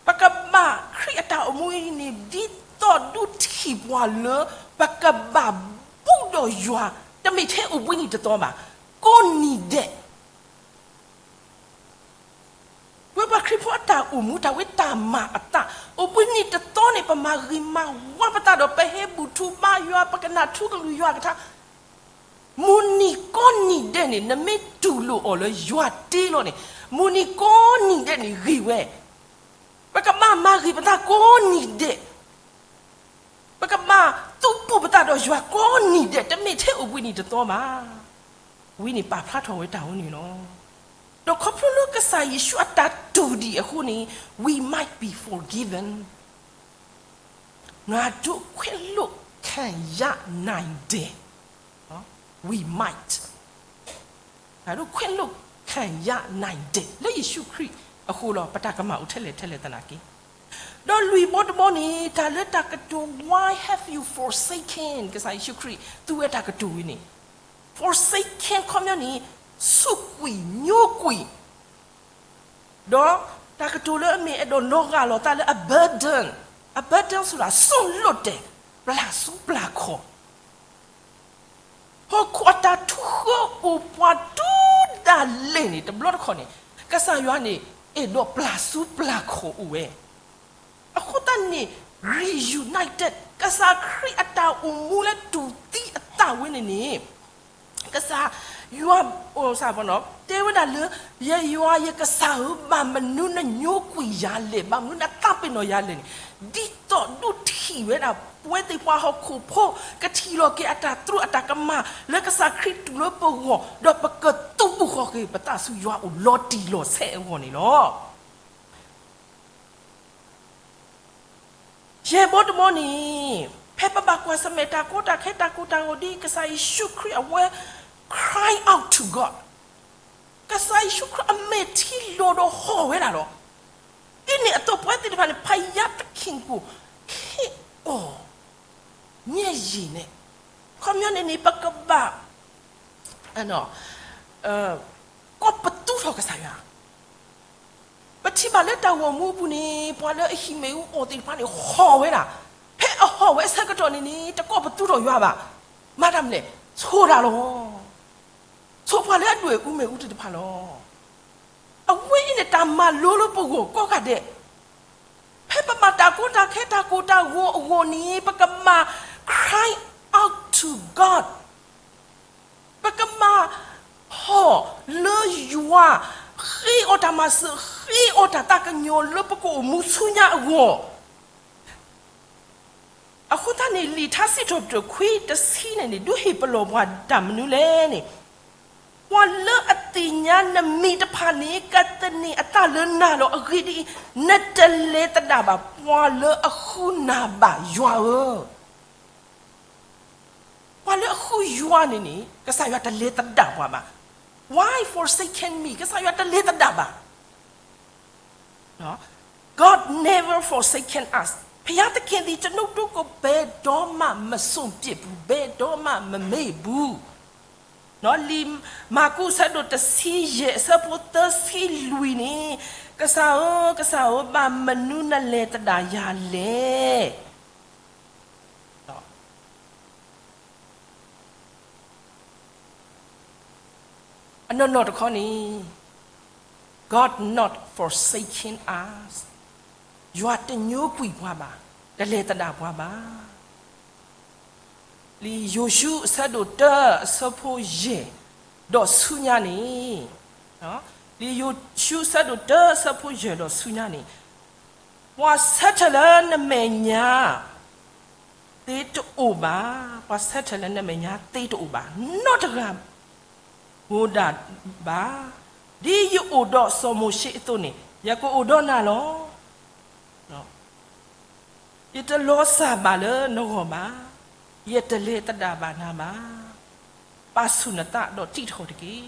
ပကဘၣ်ခရံာ်အတၢ်အိၣ်မူအံၤန့ၣ် ဒ်သိးဒုးထံၣ်ပှၤလၢ ပကဘၣ်ဘူးဒီးယွၤ, တမ့ၢ်ထဲအိၣ်ဘှံးနံၤတသီဘၣ်, ကိးနံၤဒဲး ပဝဲပှၤခရံာ်ဖိအတၢ်အိၣ်မူ တၢ်ဝဲတၢ်မၤအသး အိၣ်ဘှံးနံၤတသီန့ၣ် ပမၤဂ့ၤမၤဝါပသးဒီး ပဟဲဘူၣ်ထူဘါယွၤ, ပကနၣ်ထူကလုၢ်ယွၤကထါ, မုၢ်နံၤကိးနံၤဒဲးန့ၣ် နမ့ၢ်တူၢ်လိာ်အီၤလၢယွၤတ့လီၤန့ၣ်, မုၢ်နံၤကိးနံၤဒဲးန့ၣ်ဂ့ၤဝဲ, ပကဘၣ်မၤဂ့ၤပသးကိးနံၤဒဲး ပကဘၣ်သူၣ်ပိၢ်ပသးဒီးယွၤကိးနံၤဒဲး, တမ့ၢ်ထဲအိၣ်ဘှံးနံၤတသီဘၣ်. ဝံၤန့ၣ်ပာ်ဖျါထီၣ်ဝဲတၢ်ဝဲန့ၣ်လီၤ. ဒီးခီဖျိလၢကစၢ်ယ့ၣ်ၡူးအတၢ်တူၢ်ဒံးအဃိန့ၣ်, we might be forgiven. ငါတို့ခွင့်လွှတ်ခံရနိုင်တယ်. We might. ငါတို့ခွင့်လွှတ်ခံရနိုင်တယ် လၢယ့ၣ်ၡူးခရံာ်အဃိလီၤ. ပတၢ်ကမၣ်အိၣ်ထဲလဲၣ်ထဲလဲၣ်သနာ်က့ ဒီးလွံၢ်ဘီတဘီန့ၣ် တၢ်လၢတၢ်ကတိၤ why have you forsaken ကစၢ်ယ့ၣ်ၡူးခရံာ် သူဝဲတၢ်ကတိၤဝဲန့ၣ် forsaken ခီပညီန့ၣ် ဆူးကွံာ်ညိကွံာ် ဒီးတၢ်ကတိၤလၢအမ့ၢ်အဲၣ်ဒိးလီၤဂာ်လိာ်သးလၢ အ burden, အ burden ဆိုတာ် စွန့်လွှတ်တယ်, ပျၢ်ဆူပျၢ်ခီၣ် ဟီၣ်ခိၣ်အတၢ်ထုးဃၢအိၣ်ပှၤတုၤဒၣ်လဲာ်န့ၣ် တဘျီတခီၣ်န့ၣ် ကစၢ်ယွၤန့ၣ် အဲၣ်ဒိးပျၢ်ဆူပျၢ်ခီၣ်အိၣ်ဝဲ. အဃိသတးန့ၣ် reunited ကစၢ်ခရံာ်အတၢ်အိၣ်မူလၢတူၢ်သံအသးဝဲန့ၣ်န့ၣ် ကစၢ်ယွၤ တဲဝဲဒၣ်လၢ ယယွၤယကစၢ်ဧၢ, ဘၣ်မနုၤနညိကွံာ်ယၤလဲၣ်, ဘၣ်မနုၤနသးပ့ၤနီၣ်ယၤလဲၣ်န့ၣ်, ဒ်သိးဒုးထံၣ်ဝဲဒၣ် ပဝဲသ့ၣ်ပှၤဟီၣ်ခိၣ်ဖိ ကထံၣ်လီၤက့ၤအတၢ်သရူးအတၢ်ကမၣ် လၢကစၢ်ခရံာ်တူၢ်လၢပဂီၢ်, ဒီးပကသူၣ်ဘုဃီၤက့ၤပသးဆူယွၤအိၣ်လီၤတံၢ်လီၤဆဲးအဂီၢ်န့ၣ်လီၤ. ယဲၢ်ဘီတဘီန့ၣ် ဖဲပဘၣ်ကွၢ်ဆၢၣ်မဲာ်တၢ်ကီတၢ်ခဲတၢ်ကိၢ်တၢ်ဂီၤဒ် ကစၢ်ယ့ၣ်ၡူးခရံာ်အဝဲ cry out to God, ကစၢ်ယ့ၣ်ၡူးခရံာ်အမဲာ်ထံလီၤဒီးဟီၣ်ဝဲဒၣ်လီၤ. ဒ်န့ၣ်အသိးပဝဲသ့ၣ်တဖၣ်န့ၣ် ဖယါသခ့ၣ်ကိၣ် ဟ့ၣ်အီၤ မျက်ရည်နဲ့ ခီပညီန့ၣ်န့ၣ် ပကဘၣ် ကိးပသူထီၣ်ကစၢ်ယွၤ ပထံၣ်ဘၣ်လၢတၢ်ဂီၤမူအပူၤန့ၣ် ပှၤလၢအဟံၣ်မ့ၣ်အူအီၣ်သ့ၣ်တဖၣ်န့ၣ် ဟီၣ်ဝဲဒၣ်, ဖဲအဟီၣ်ဝဲအဆၢကတီၢ်န့ၣ်န့ၣ် တကိးပသူထီၣ်ယွၤဘၣ်. မၤတၢ်မနုၤလဲၣ်, ဆိၣ်တၢ်လီၤ. ဆိၣ်ပှၤလၢအဒွဲၣ်အူမ့ၣ်အူသ့ၣ်တဖၣ်လီၤ. အဝဲအံၤန့ၣ် တၢ်မၤလိလၢပဂီၢ်ကိးဂၤဒဲး, ဖဲပမၤတၢ်ကီတၢ်ခဲတၢ်ကိၢ်တၢ်ဂီၤအဂီၢ်န့ၣ် ပကမၤ cry out to God, ပကမၤဟီၣ်လၢယွၤ, ဃ့အီၣ်တၢ်မၤစၢၤ, ဃ့အီၣ်တၢ်သးကညီၤလၢပကအိၣ်မူဆူညါအဂီၢ်. အဃိသတးန့ၣ် လံာ်ထါစံးထီၣ်ပတြၢၤခွံတဆံန့ၣ်န့ၣ် ဒုးဟ့ၣ်ပလီၢ်ပှၤတၢ်မနုၤလဲၣ်န့ၣ်, ပှၤလၢအသ့ၣ်ညါနမံၤတဖၣ်န့ၣ် ကသန့ၤအသးလၢနၤလီၤ. အဂ့ၢ်ဒ်အံၤ, နတလဲၤသဒၣ်ဘၣ် ပှၤလၢအဃုနၤဘၣ်ယွၤဧၢ. ပှၤလၢအဃုယွၤန့ၣ်န့ၣ် ကစၢ်ယွၤတလဲၤသဒၣ်ပှၤဘၣ်. Why forsaken me? ကစၢ်ယွၤတလဲၤသဒၣ်ဘၣ်. God never forsaken us. ဘုရားသခင်သည် ကျွန်ုပ်တို့ကို ဘယ်တော့မှ မစွန့်ပစ်ဘူး, ဘယ်တော့မှ မမေ့ဘူး. လံာ်မၢ်ကူး အဆၢဒိၣ်တဆံယဲၢ် အဆၢဖိသၢဆံလွံၢ်န့ၣ်, ကစၢ်ဧၢ, ကစၢ်ဧၢ, ဘၣ်မနုၤနလဲၤသဒၣ်ယၤလဲၣ်. အနီၢ်နီၢ်တခီန့ၣ် God not forsaken us, ယွၤတညိကွံာ်ပှၤဘၣ်, တလဲၤသဒၣ်ပှၤဘၣ်. လံာ်ယိၤၡူ အဆၢဒိၣ်တၢ အဆၢဖိယဲၢ် ဒီးဆူညါန့ၣ်, လံာ်ယိၤၡူ အဆၢဒိၣ်တၢ အဆၢဖိယဲၢ်ဒီးဆူညါန့ၣ်, ပှၤဆၢထၢၣ်လၢနမဲာ်ညါ သ့တအိၣ်ဘၣ်, ပှၤဆၢထၢၣ်လၢနမဲာ်ညါသ့တအိၣ်ဘၣ်, နီတဂၤ အိၣ်ဒၣ်ဘၣ်, ဒ်ယအိၣ်ဒီးစီၤမိၤၡ့အသိးန့ၣ် ယကအိၣ်ဒီးနၤလီၤ. ယတလီၤစၢ်ဘၣ်လၢနဂီၢ်ဘၣ်, ယတလဲၤသဒၣ်ဘၣ်နၤဘၣ်. ပာ်ဆူၣ်နသးဒီးတံးထီၣ်တက့ၢ်.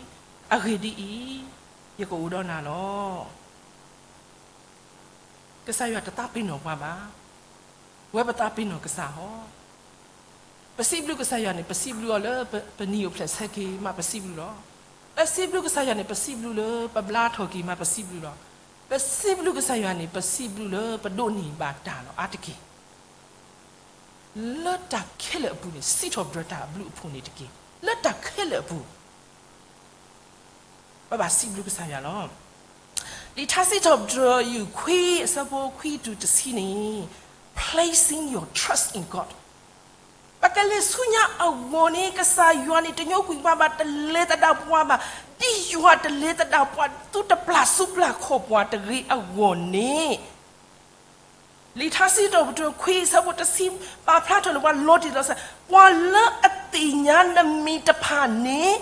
အဂ့ၢ်ဒ်အံၤ, ယကအိၣ်ဒီးနၤလီၤ. ကစၢ်ယွၤတသးပ့ၤနီၣ်ပှၤဘၣ်. ပဝဲပသးပ့ၤနီၣ်ကစၢ်ဧါ. ပစံးဘျုးကစၢ်ယွၤန့ၣ် ပစံးဘျုးအီၤလၢပနံၤအိၣ်ဖျဲၣ်ဆၢက့ၤမး ပစံးဘျုးလီၤ. ပစံးဘျုးကစၢ်ယွၤန့ၣ် ပစံးဘျုးလၢပဘျါထီၣ်က့ၤမး ပစံးဘျုးလီၤ. ပစံးဘျုးကစၢ်ယွၤန့ၣ် ပစံးဘျုးလၢပဒိးန့ၢ်ဘၣ်တၢ်လီၤ အါတက့ၢ်. လၢတၢ်ခဲလၢာ်အပူၤန့ၣ် စံးထီၣ်ပတြၢၤတၢ်အဘျုးအဖှိၣ်န့ၣ်တက့ၢ်. လၢတၢ်ခဲလၢာ်အပူၤ ပဘၣ်စံးဘျုးကစၢ်ယွၤလီၤ. လံာ်ထါစံးထီၣ်ပတြၢၤ ယူၢ်ခွံ အဆၢဖိခွံတုၤတဆံန့ၣ် placing your trust in God. ပကလဲၤဆူညါအဂီၢ်န့ၣ် ကစၢ်ယွၤန့ၣ် တညိကွံာ်ပှၤဘၣ်, တလဲၤသဒၣ်ပှၤဘၣ်. ဒ်ယွၤတလဲၤသဒၣ်ပှၤ သုတပျၢ်ဆူပျၢ်ခီၣ်ပှၤတဂ့ၤအဂီၢ်န့ၣ် လံာ်ထါစံးထီၣ်ပတြၢၤခွံ အဆၢဖိတဆံ ပာ်ဖျါထီၣ်လၢပှၤလီၤတံၢ်လီၤဆဲး, ပှၤလၢအသ့ၣ်ညါနမံၤတဖၣ်န့ၣ်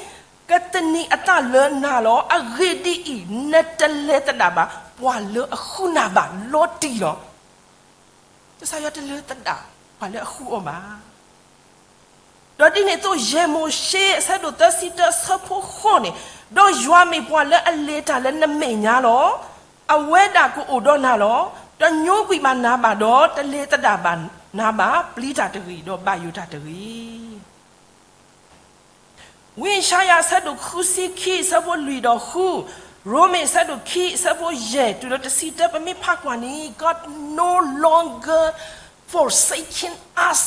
ကသန့ၤအသးလၢနၤလီၤ. အဂ့ၢ်ဒ်အံၤ, နတလဲၤသဒၣ်ဘၣ် ပှၤလၢအဃုနၤဘၣ် လီၤတံၢ်လီၤ. ကစၢ်ယွၤတလဲၤသဒၣ် ပှၤလၢအဃုအီၣ်ဘၣ်. ဒီးဒ်န့ၣ်အသိး ယဲၢ်မိၤၡ့ အဆၢဒိၣ်သၢဆံတၢ အဆၢဖိဃိးန့ၣ်, ဒီးယွၤမ့ၢ်ပှၤလၢအလဲၤတၢ်လၢနမဲာ်ညါလီၤ. အဝဲဒၣ်ကအိၣ်ဒီးနၤလီၤ. တညိကွံာ်ဘၣ်နၤဘၣ်ဒီး တလဲၤသဒၣ်ဘၣ်နၤဘၣ်. ပျံၤတၢ်တဂ့ၤ, ဒီးဘၣ်ယိၣ်တၢ်တဂ့ၤ. ဝံယၡါယၤ အဆၢဒိၣ်ဃုဆံခံ အဆၢဖိလွံၢ်ဒီးဃု, ရိမ့ၤ အဆၢဒိၣ်ခံ အဆၢဖိယဲၢ် တုၤလၢတဆံတၢ ပမ့ၢ်ဖးကွၢ်န့ၣ်, God no longer forsaken us.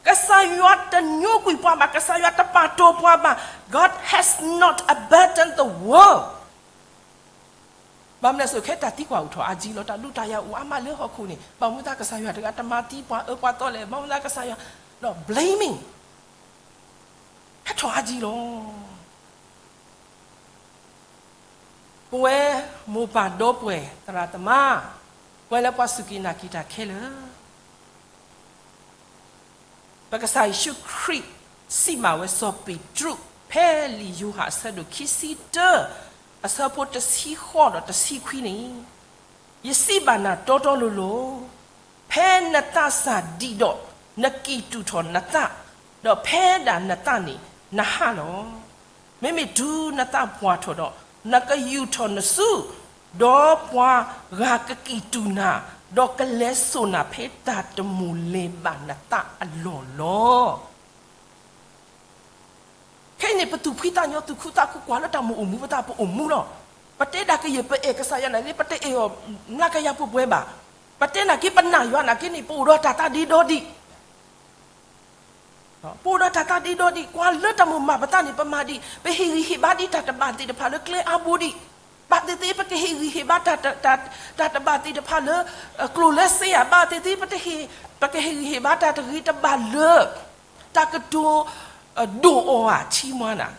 ကစၢ်ယွၤတညိကွံာ်ပှၤဘၣ်, ကစၢ်ယွၤတပာ်တီၤပှၤဘၣ်. God has not abandoned the world. ဘၣ်မနုၤအဃိ ခဲတၢ်သံကွၢ်အိၣ်ထီၣ်အါကံလီၤ, တၢ်ဒုးတၢ်ယၤအိၣ်အါမးလၢဟီၣ်ခိၣ်န့ၣ်, ဘၣ်မနုၤသးကစၢ်ယွၤတဂၤတမၤသံပှၤအၢပှၤသီလဲၣ်, ဘၣ်မနုၤသးကစၢ်ယွၤ, ဒီး blaming ဟဲထီၣ်အါကံလီၤ. ပဝဲမိၢ်ပၢ်ဒီပုၢ်ဝဲၢ်သရၣ်သမါ, ပဝဲလၢပှၤစူၢ်က့ၤနာ်က့ၤတၢ်ခဲလၢာ်, ပကစၢ်ယ့ၣ်ၡူးခရံာ်စံးဘၣ်ဝဲစီၤပ့းတရူး, ဖဲလံာ်ယိၤဟၣ်အဆၢဒိၣ်ခံဆံတၢ, အဆၢဖိတဆံဃိးဒီးတဆံခွံန့ၣ်, ယစံးဘၣ်နၤတီတီလိၤလိၤ, ဖဲနသးစၢ်ဒံးဒီး, နကံၢ်တူာ်ထီၣ်နသး, ဒီးဖဲဒၣ်နသးန့ၣ်, နဟးလီၤ. မ့မ့ၢ်တုၤနသးပှၢ်ထီၣ်ဒီး, နကယူာ်ထီၣ်နစု, ဒီးပှၤဂၤကကံၢ်တူာ်နၤ, ဒီးကလဲၤစိာ်နၤဖဲတၢ်တမိၣ်လဲၤဘၣ်နသးအလီၢ်လီၤ. ခဲအံၤန့ၣ် ပသူၣ်ဖှံသးညီ သူၣ်ခုသးခု ကွၢ်လၢတၢ်မုၢ်အိၣ်မူ ပသးပအိၣ်မူလီၤ. ပတဲဒၣ်ကယဲၢ်ပအဲၣ်ကစၢ်ယွၤနာ်က့ ပတအဲၣ်အီၤ မျးကယၤပှဲၤပှဲၤဘၣ်. ပတဲနာ်က့ ပနာ်ယွၤနာ်က့န့ၣ် ပအိၣ်ဒီးတၢ်သးဒ့ဒီဒံး ပအိၣ်ဒီးတၢ်သးဒ့ဒီဒံး, ကွၢ်လၢတၢ်မုၢ်မၤပသးန့ၣ် ပမၤဒံး, ပဟ့ၣ်ဂံၢ်ဟ့ၣ်ဘါဒံးတၢ်တဘၣ်သ့ၣ်တဖၣ်လၢကျဲအါဘိဒံး, ဘၣ်သ့ၣ်သ့ၣ် ပကဟ့ၣ်ဂံၢ်ဟ့ၣ်ဘါတၢ်, တၢ်တဘၣ်သ့ၣ်တဖၣ်လၢ ကျိၣ်လၢစ့ဧါ, ဘၣ်သ့ၣ်သ့ၣ် ပတဟ့ၣ်, ပကဟ့ၣ်ဂံၢ်ဟ့ၣ်ဘါတၢ်တဂ့ၤတဘၣ်လၢ တၢ်ကတိၤဒိၣ်အီၤဧါ, ချီးမွမ်းနၤ,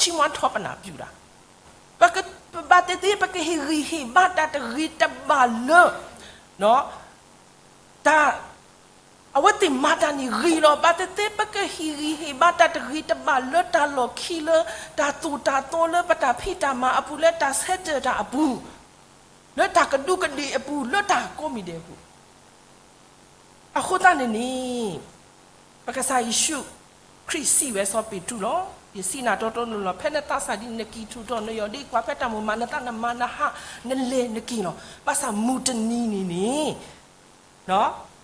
ချီးမွမ်းထောပနာပြုတာ, ပက, ဘၣ်သ့ၣ်သ့ၣ် ပကဟ့ၣ်ဂံၢ်ဟ့ၣ်ဘါတၢ်တဂ့ၤတဘၣ်လၢ တၢ်, အဝဲသ့ၣ်မၤတၢ်န့ၣ်ဂ့ၤလီၤ. ဘၣ်သ့ၣ်သ့ၣ် ပကဟ့ၣ်ဂံၢ်ဟ့ၣ်ဘါတၢ်တဂ့ၤတဘၣ်လၢတၢ်လီၢ်ခံ လၢတၢ်သိၣ်တၢ်သီ လၢပတၢ်ဖံးတၢ်မၤအပူၤ, လၢတၢ်ဆၢတဲာ်တၢ်အပူၤ, လၢတၢ်ကဒူးကဒ့ၣ်အပူၤ, လၢတၢ်ကိးမံၤဒဲးအပူၤ အဃိသတးန့ၣ်န့ၣ်, ပကစၢ်ယ့ၣ်ၡူးခရံာ်စံးဝဲစီၤပ့းတရူးလီၤ. ယစံးနၤတီတီလိၤလိၤ, ဖဲနသးစၢ်ဒံး နကံၢ်ထူၣ်ထီၣ်နယီၢ်ဒံး, ကွၢ်ဖဲတၢ်မိၣ်မၤနသး နမၤနဟး နလဲၤနက့ၤလီၤ. ဘၣ်ဆၣ်မုၢ်တနံၤန့ၣ်န့ၣ်,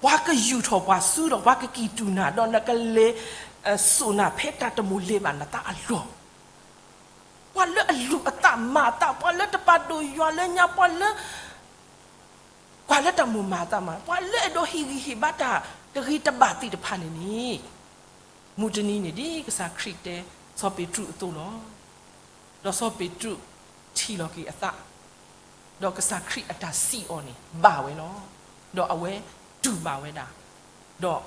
ပှၤကယူာ်ထီၣ်ပှၤစုဒီး ပှၤကကံၢ်တူာ်နၤ ဒီးနကလဲၤ, စိာ်နၤဖဲတၢ်တမိၣ်လဲၤဘၣ်နသးအလီၢ်. ပှၤလၢအလူၤအသးမၤအသး, ပှၤလၢတပာ်ဒိၣ်ယွၤလၢညါ, ပှၤလၢ ကွၢ်လၢတၢ်မိၣ်မၤအသးမး, ပှၤလၢအဲၣ်ဒိးဟ့ၣ်ဂံၢ်ဟ့ၣ်ဘါတၢ်တဂ့ၤတဘၣ်သ့ၣ်တဖၣ်န့ၣ်န့ၣ်, မုၢ်တနံၤန့ၣ်ဒ်ကစၢ်ခရံာ်တဲစီၤပ့းတရူးအသိးလီၤ. ဒီးစီၤပ့းတရူးထံၣ်လီၤက့ၤအသး, ဒီးကစၢ်ခရံာ်အတၢ်စံးအီၤန့ၣ် ဘၣ်ဝဲလီၤ. ဒီးအဝဲတူၢ်ဘၣ်ဝဲဒၣ်, ဒီး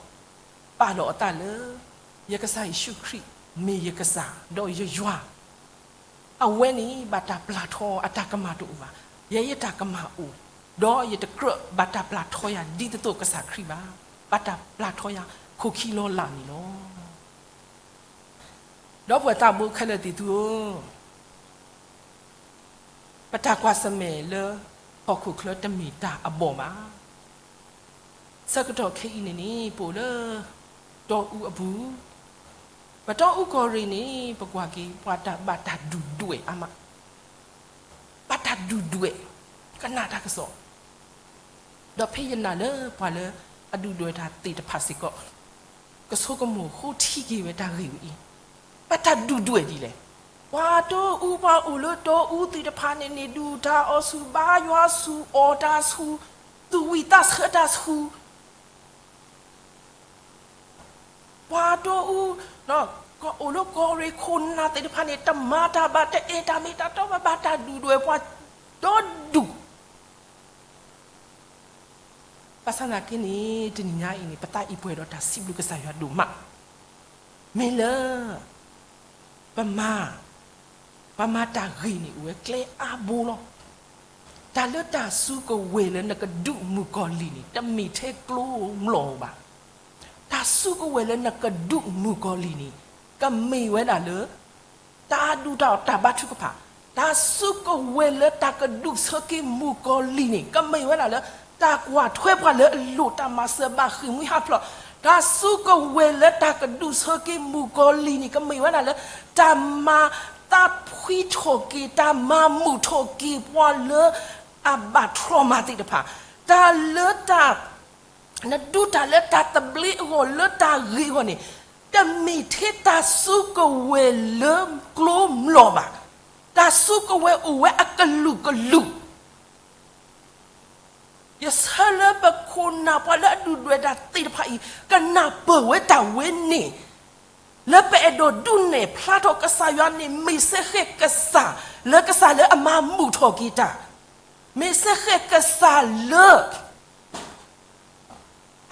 ပာ်လီၤအသးလၢ ယကစၢ်ယ့ၣ်ၡူးခရံာ်မ့ၢ်ယကစၢ်, ဒီးယယွၤ အဝဲန့ၣ်ဘၣ်တၢ်ပျၢ်ထီအီၤ, အတၢ်ကမၣ်တအိၣ်ဘၣ်. ယဲယတၢ်ကမၣ်အိၣ်, ဒီးယတကြၢးဘၣ်တၢ်ပျၢ်ထီယၤဒ်သိးသိးကစၢ်ခရံာ်ဘၣ်. ဘၣ်တၢ်ပျၢ်ထီယၤခိၣ်ခံလီၤလးန့ၣ်လီၤ. ဒီပုၢ်ဝဲၢ်သးဘိခဲလၢာ်သ့ၣ်သုဧၢ, ပတၢ်ကွၢ်ဆၢၣ်မဲာ်လၢဟီၣ်ခိၣ်ချၢတမ့ၢ်တၢ်အဘီၣ်ဘၣ်. ဆၢကတီၢ်ခဲအံၤန့ၣ်န့ၣ် ပအိၣ်လၢတီအူအပူၤ, ပတီအူကီၢ်ရ့ၣ်န့ၣ် ပကွၢ်က့ၤ ပှၤတၢ်ဘၣ်တၢ်ဒုၣ်ဒွဲၣ်အါမး, ဘၣ်တၢ်ဒုၣ်ဒွဲၣ်, ကနၣ်တၢ်ကစီၣ်, ဒီးဖဲယနာ်လၢပှၤလၢအဒုၣ်ဒွဲၣ်တၢ်သ့ၣ်တဖၣ်စ့ၢ်ကီး ကဆိကမိၣ်ဃိထံက့ၤဝဲတၢ်ဂ့ၢ်ဝဲအံၤ, ဘၣ်တၢ်ဒုၣ်ဒွဲၣ်ဒ်လဲၣ်. ပှၤတီအူ, ပှၤအိၣ်လၢတီအူသ့ၣ်တဖၣ်န့ၣ်န့ၣ် ဒုၣ်တၢ်အီၣ်ဆူၣ်, ဘါယွၤဆူၣ်, အီၣ်တၢ်ဆူၣ်, သူၣ်ဝံၣ်သးဆၢတၢ်ဆူၣ်. ပှၤတီအူ, ကအိၣ်လၢကီၢ်ရ့ၣ်ခိၣ်နၢ်သ့ၣ်တဖၣ်န့ၣ် တမၤတၢ်ဘၣ်, တအဲၣ်တၢ်မ့ၢ်တၢ်တီဘၣ်, ဘၣ်တၢ်ဒုၣ်ဒွဲၣ်ပှၤဒီဒူၣ်. ဘၣ်ဆၣ်သနာ်က့န့ၣ် တနံၤညါအံၤန့ၣ် ပသးအံၤပှဲၤဒီးတၢ်စံးဘျုးကစၢ်ယွၤဒိၣ်မး, မ့ၢ်လၢ ပမၤ, ပမၤတၢ်ဂ့ၤန့ၣ် အိၣ်ဝဲကျဲအါဘိလီၤ. တၢ်လၢတၢ်စုကဝဲၤလၢနကဒုးမုၣ်ကီၤလံၢ်န့ၣ် တမ့ၢ်ထဲကျိၤကျဲဧိၤဘၣ်. တၢ်စုကဝဲၤလၢနကဒုးမုၣ်ကီၤလံၢ်န့ၣ် ကမ့ၢ်ဝဲဒၣ်လၢ တၢ်အဒူၣ်တၢ်အီၣ်တၢ်ဘါထုကဖၣ်, တၢ်စုကဝဲၤလၢတၢ်ကဒုးဆၢက့ၤမုၣ်ကီၤလံၢ်န့ၣ် ကမ့ၢ်ဝဲဒၣ်လၢ တၢ်ကွၢ်ထွဲပှၤလၢအလိၤ, တၢ်မၤစၢၤဘၣ်ဃ့ၢ်မှံဟးဖျိး, တၢ်စုကဝဲၤလၢတၢ်ကဒုးဆၢက့ၤမုၣ်ကီၤလံၢ်န့ၣ် ကမ့ၢ်ဝဲဒၣ်လၢ တၢ်မၤသးဖှံထီၣ်က့ၤ, တၢ်မၤမုာ်ထီၣ်က့ၤပှၤလၢအဘၣ်ထီၣ်မၤသ့ၣ်တဖၣ်, တၢ်လၢတၢ် နဒုးတၢ်လၢတၢ်သဘျ့အဂီၢ်လၢတၢ်ဂ့ၤအဂီၢ်န့ၣ်, တမ့ၢ်ထဲတၢ်စုကဝဲၤလၢကျိၤမျိာ်ဘၣ်. တၢ်စုကဝဲၤအိၣ်ဝဲအကလုာ်ကလုာ်. ယဆၢလၢပခိၣ်နၢ်ပှၤလၢအဒုၣ်ဒွဲၣ်တၢ်သ့ၣ်တဖၣ်အံၤ ကနၢ်ပၢၢ်ဝဲတၢ်ဝဲန့ၣ်, လၢပအဲၣ်ဒိးဒုးနဲၣ်ဖျါထီၣ်ကစၢ်ယွၤန့ၣ် မ့ၢ်စ့ၢ်ကီးကစၢ်, လၢကစၢ်လၢအမၤမုာ်ထီၣ်က့ၤတၢ်, မ့ၢ်စ့ၢ်ကီးကစၢ်လၢ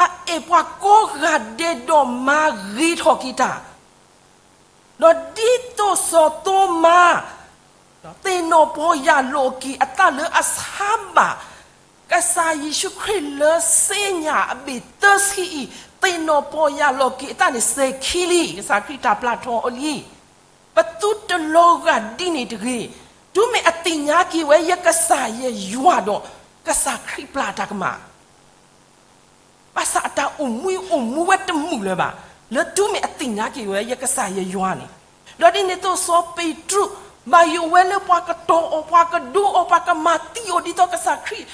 အအဲၣ်ပှၤကိးဂၤဒဲးဒီးမၤဂ့ၤထီၣ်က့ၤတၢ်, ဒီးဒ်သိးစီၤသိမါ သ့ၣ်နီၣ်ပီၢ်ယၢ်လီၤက့ၤအသးလၢအဆါဘၣ် ကစၢ်ယ့ၣ်ၡူးခရံာ်လၢစ့ညၣ်အဘ့ၣ်သၢဆံအံၤ, သ့ၣ်နီၣ်ပီၢ်ယၢ်လီၤက့ၤအသးန့ၣ်စဲၤခံလံ, ကစၢ်ခရံာ်တၢ်ပျၢ်ထီၣ်အီၤလံ. ပသုတလီၤဂာ်ဒ်န့ၣ်တဂ့ၤ, တုၤမ့ၢ်အသ့ၣ်ညါက့ၤဝဲယကစၢ်ယယွၤဒီး ကစၢ်ခရံာ်ပျၢ်တၢ်ကမၣ် ဘၣ်ဆၣ်အတၢ်အိၣ်မူအိၣ်မူဝဲတမုာ်လၢၤဘၣ်, လၢတုၤမ့ၢ်အသ့ၣ်ညါက့ၤဝဲယကစၢ်ယယွၤန့ၣ်, ဒီးဒ်န့ၣ်အသိးစီၤပ့းတရူး ဘၣ်ယိၣ်ဝဲလၢပှၤကတီၤအီၤ, ပှၤကဒိအီၤ, ပှၤကမၤသံအီၤ ဒ်သိးကစၢ်ခရံာ်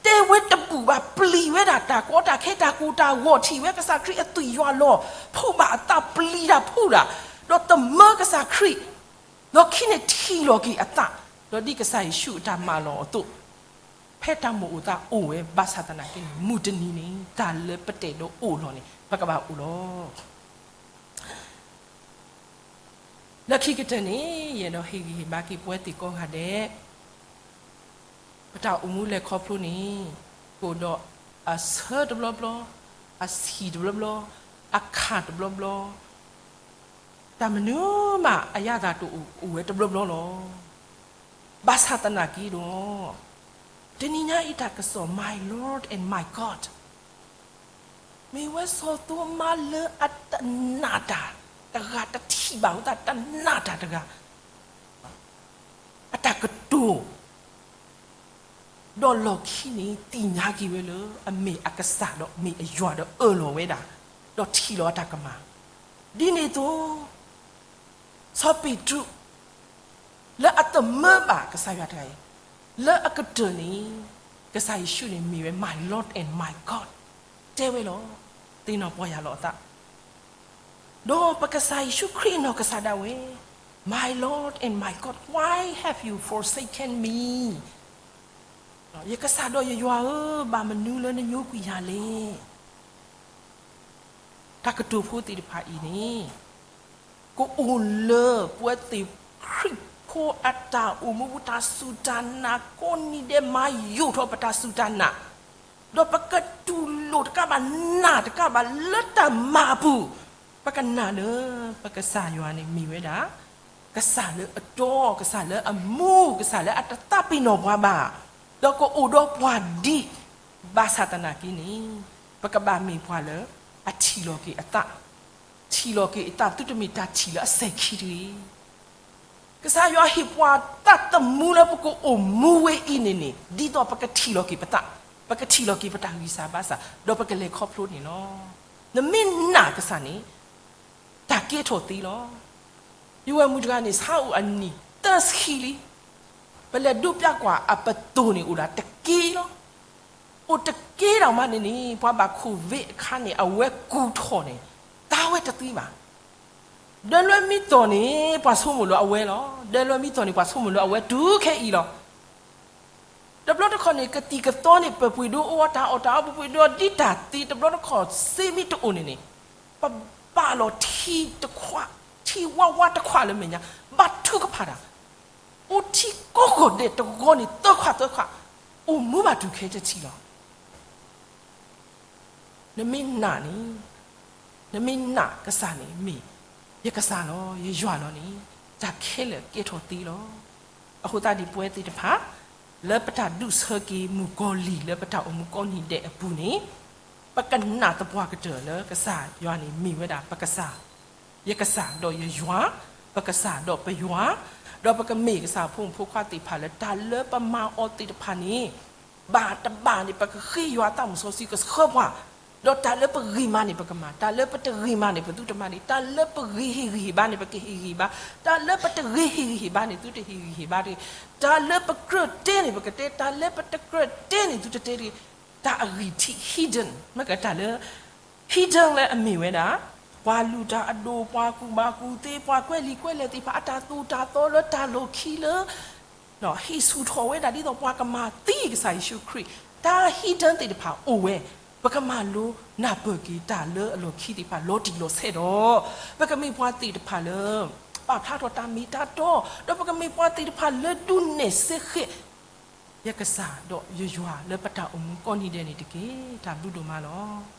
တဲဝဲတဘူၣ်ဘၣ်, ပျံၤဝဲဒၣ်တၢ်ကီတၢ်ခဲ တၢ်ကိၢ်တၢ်ဂီၤ, ထံၣ်ဝဲကစၢ်ခရံာ်အသွံၣ်ယွၤလီၤ, ဖှူဘၣ်အသး ပျံၤတၢ်ဖှူတၢ်, ဒီးသမၢကစၢ်ခရံာ် ဒီးခံန့ၣ်ထံၣ်လီၤက့ၤအသး, ဒီးဒ်ကစၢ်ယ့ၣ်ၡူးအတၢ်မၢလီၤအသိး, ဖဲတၢ်မိၣ်အိၣ်သးအိၣ်ဝဲဘၣ်ဆၣ်သနာ်က့န့ၣ် မုၢ်တနံၤန့ၣ် တၢ်လၢပတအဲၣ်ဒိးအိၣ်လီၤန့ၣ် ပကဘၣ်အိၣ်လီၤ. လၢခံကတၢၢ်န့ၣ် ယအဲၣ်ဒိးဟ့ၣ်ဂံၢ်ဟ့ၣ်ဘါက့ၤပဝဲသ့ၣ်ကိးဂၤဒဲး ပတၢ်အိၣ်မူလဲၤခီဖျိန့ၣ် ကအိၣ်ဒီးအဆၢတဘျီဘျီ, အဆံၣ်တဘျီဘျီ, အခၣ်တဘျီဘျီ, တၢ်မနုၤမးအယၣ်သးတအိၣ်ဝဲတဘျီဘျီလီၤ. ဘၣ်ဆၣ်သနာ်က့ဒီး တနံၤညါအံၤတၢ်ကစီၣ် My Lord and my God မ့ၢ်ဝဲစီၤသိမါလၢအတနာ်တၢ်တဂၤ, တထံၣ်ဘၣ်အသးတနာ်တၢ်တဂၤ အတၢ်ကတိၤ ဒီးလီၢ်ခံန့ၣ် သ့ၣ်ညါက့ၤဝဲလၢအမ့ၢ်အကစၢ်ဒီးမ့ၢ်အယွၤဒီးအၢၣ်လီၤဝဲဒၣ်, ဒီးထံၣ်လီၤအတၢ်ကမၣ်. ဒ်န့ၣ်အသိး စီၤပ့းတရူး လၢအသမၢဘၣ်ကစၢ်ယွၤတဂၤအံၤ, လၢအကတၢၢ်န့ၣ် ကစၢ်ယ့ၣ်ၡူးန့ၣ်မ့ၢ်ဝဲ My Lord and my God တဲဝဲလီၤ. သ့ၣ်နီၣ်ပီၢ်ယၢ်လီၤအသး ဒီးပကစၢ်ယ့ၣ်ၡူးခရံာ်အနီၢ်ကစၢ်ဒၣ်ဝဲ, My Lord and my God, why have you forsaken me? ယကစၢ်ဒီးယယွၤဧၢ, ဘၣ်မနုၤလၢနညိကွံာ်ယၤလဲၣ်. တၢ်ကတိၤဖိသ့ၣ်တဖၣ်အံၤန့ၣ် ကအိၣ်လၢပဝဲသ့ၣ်ခရံာ်ဖိအတၢ်အိၣ်မူပူၤ တၢ်စူၢ်တၢ်နာ်ကိးနံၤဒဲး မၤယိာ်ထီၣ်ပတၢ်စူၢ်တၢ်နာ်, ဒီးပကတူၢ်လိာ်တကးဘၣ် နာ်တကးဘၣ်လၢတၢ်မၤအပူၤ, ပကနာ်လၢပကစၢ်ယွၤန့ၣ်မ့ၢ်ဝဲဒၣ် ကစၢ်လၢအတီ, ကစၢ်လၢအမူ, ကစၢ်လၢအတသးပ့ၤနီၣ်ပှၤဘၣ်, ဒီးကအိၣ်ဒီးပှၤဒ်, ဘၣ်ဆၣ်သနာ်က့န့ၣ် ပကဘၣ်မ့ၢ်ပှၤလၢအထံၣ်လီၤက့ၤအသး, ထံၣ်လီၤက့ၤအသး သုတမ့ၢ်တၢ်ထံၣ်လၢအစဲၤခံတဂ့ၤ. ကစၢ်ယွၤဟ့ၣ်ပှၤသးသမူလၢပကအိၣ်မူဝဲအံၤန့ၣ်န့ၣ် ဒ်သိးပကထံၣ်လီၤက့ၤပသး, ပကထံၣ်လီၤက့ၤပတၢ်ဂံၢ်စၢ်ဘါစၢ်, ဒီးပကလဲၤခီဖျိန့ၣ်လီၤ. နမ့ၢ်နာ်ကစၢ်န့ၣ် တၢ်ကဲထီၣ်သ့လီၤ. ယဝဲၢ်မုၣ်တဂၤန့ၣ် ဆါအိၣ်အနံၣ်သၢဆံလံ. ပလဲၤဒိးပျးကွၢ်အပသိၣ်န့ၣ် အိၣ်ဒၣ်တက့လီၤ. အိၣ်တက့ဒၣ်မးန့ၣ်န့ၣ် ပှၤဘၣ်ခိၣ်ဝ့အခါန့ၣ် အဝဲကူၣ်ထီၣ်န့ၣ် တၢ်ဝဲတသ့ဘၣ်. ဒဲလွဲမံသီၣ်န့ၣ် ပှၤဆိကမိၣ်လၢအဝဲလီၤ. ဒဲလွဲမံသီၣ်န့ၣ် ပှၤဆိကမိၣ်လၢအဝဲတုၤခဲအံၤလီၤ. တဘျီတခီၣ်န့ၣ် ကသံၣ်ကသီန့ၣ် ပပှ့ၤဒိအီၤတၢ်အီၣ်တၢ်အီ ပပှ့ၤဒိအီၤဒ်တၢ်သ့ တဘျီတခီၣ် စ့မ့ၢ်တအိၣ်န့ၣ်န့ၣ် ပဘၣ်လီၤထံတခွး, ထံဝါဝါတခွးလၢမဲာ်ညါ, ဘၣ်ထုကဖၣ်တၢ်, အိၣ်ထံကိးဂီၤဒဲးတဂီၤန့ၣ် သၢခွးသၢခွး, အိၣ်မူဘၣ်တုၤခဲတထံၣ်လီၤ. နမ့ၢ်နာ်န့ၣ်, နမ့ၢ်နာ်ကစၢ်န့ၣ် မ့ၢ်ယကစၢ်လီၤ, ယယွၤလီၤန့ၣ် တၢ်ခဲလၢာ်ကဲထီၣ်သ့လီၤ. အဃိသတးဒီးပဝဲသ့ၣ်တဖၣ် လၢပတၢ်ဒုးဆၢက့ၤမုၣ်ကီၤလံၢ်လၢပတၢ်အိၣ်မူကိးနံၤဒဲးအပူၤန့ၣ် ပကနာ်သပှၢ်ကတၢၢ်လၢကစၢ်ယွၤန့ၣ်မ့ၢ်ဝဲဒၣ်ပကစၢ်, ယကစၢ်ဒီးယယွၤ, ပကစၢ်ဒီးပယွၤ, ဒီးပကမ့ၢ်ကစၢ်ဖိမုၣ်ဖိခွါသ့ၣ်တဖၣ်လၢတၢ်လၢပမၤအီၤသ့ၣ်တဖၣ်န့ၣ် ဘၣ်တဘၣ်န့ၣ် ပကဃ့ယွၤအသးမုၢ်စီဆှံကဆှၢပှၤ, ဒီးတၢ်လၢပဂ့ၤမးန့ၣ် ပကမၤ, တၢ်လၢပတဂ့ၤမးန့ၣ် ပသုတမၤန့ၣ်, တၢ်လၢပဂ့ၤဟ့ၣ်ဂံၢ်ဟ့ၣ်ဘါန့ၣ် ပကဟ့ၣ်ဂံၢ်ဟ့ၣ်ဘါ, တၢ်လၢပတဂ့ၤဟ့ၣ်ဂံၢ်ဟ့ၣ်ဘါန့ၣ် သုတဟ့ၣ်ဂံၢ်ဟ့ၣ်ဘါတဂ့ၤ, တၢ်လၢပကြၢးတဲန့ၣ် ပကတဲ, တၢ်လၢပတကြၢးတဲန့ၣ် သုတတဲတဂ့ၤ. တၢ်အဂံၢ်ထံး hidden မ့ၢ်ကတၢ်လၢ hidden လၢအမ့ၢ်ဝဲဒၣ် ပှၤလုၢ်တၢ်အဒိၣ်, ပှၤကူၣ်ဘၣ်ကူၣ်သ့, ပှၤကွဲးလံာ်ကွဲးလဲၢ်သ့ၣ်တဖၣ် အတၢ်သိၣ်တၢ်သီလၢတၢ်လီၢ်ခံလၢ ဟ့ၣ်ဆူၣ်ထီၣ်ဝဲဒၣ်ဒ်သိးပှၤကမၤသံကစၢ်ယ့ၣ်ၡူးခရံာ်, တၢ် hidden သ့ၣ်တဖၣ်အိၣ်ဝဲ, ပကမၤလိနၢ်ပၢၢ်က့ၤတၢ်လၢအလီၢ်ခံသ့ၣ်တဖၣ်လီၤတံၢ်လီၤဆဲးဒီး ပကမ့ၢ်ပှၤသ့ၣ်တဖၣ်လၢ ပာ်ဖျါထီၣ်တၢ်မ့ၢ်တၢ်တီ, ဒီးပကမ့ၢ်ပှၤသ့ၣ်တဖၣ်လၢဒုးနဲၣ်စ့ဃဲၣ် ယကစၢ်ဒီးယယွၤလၢပတၢ်အိၣ်မူကိးနံၤဒဲးန့ၣ်တက့ၢ်. တၢ်ဘျုးဒိၣ်မးလီၤ.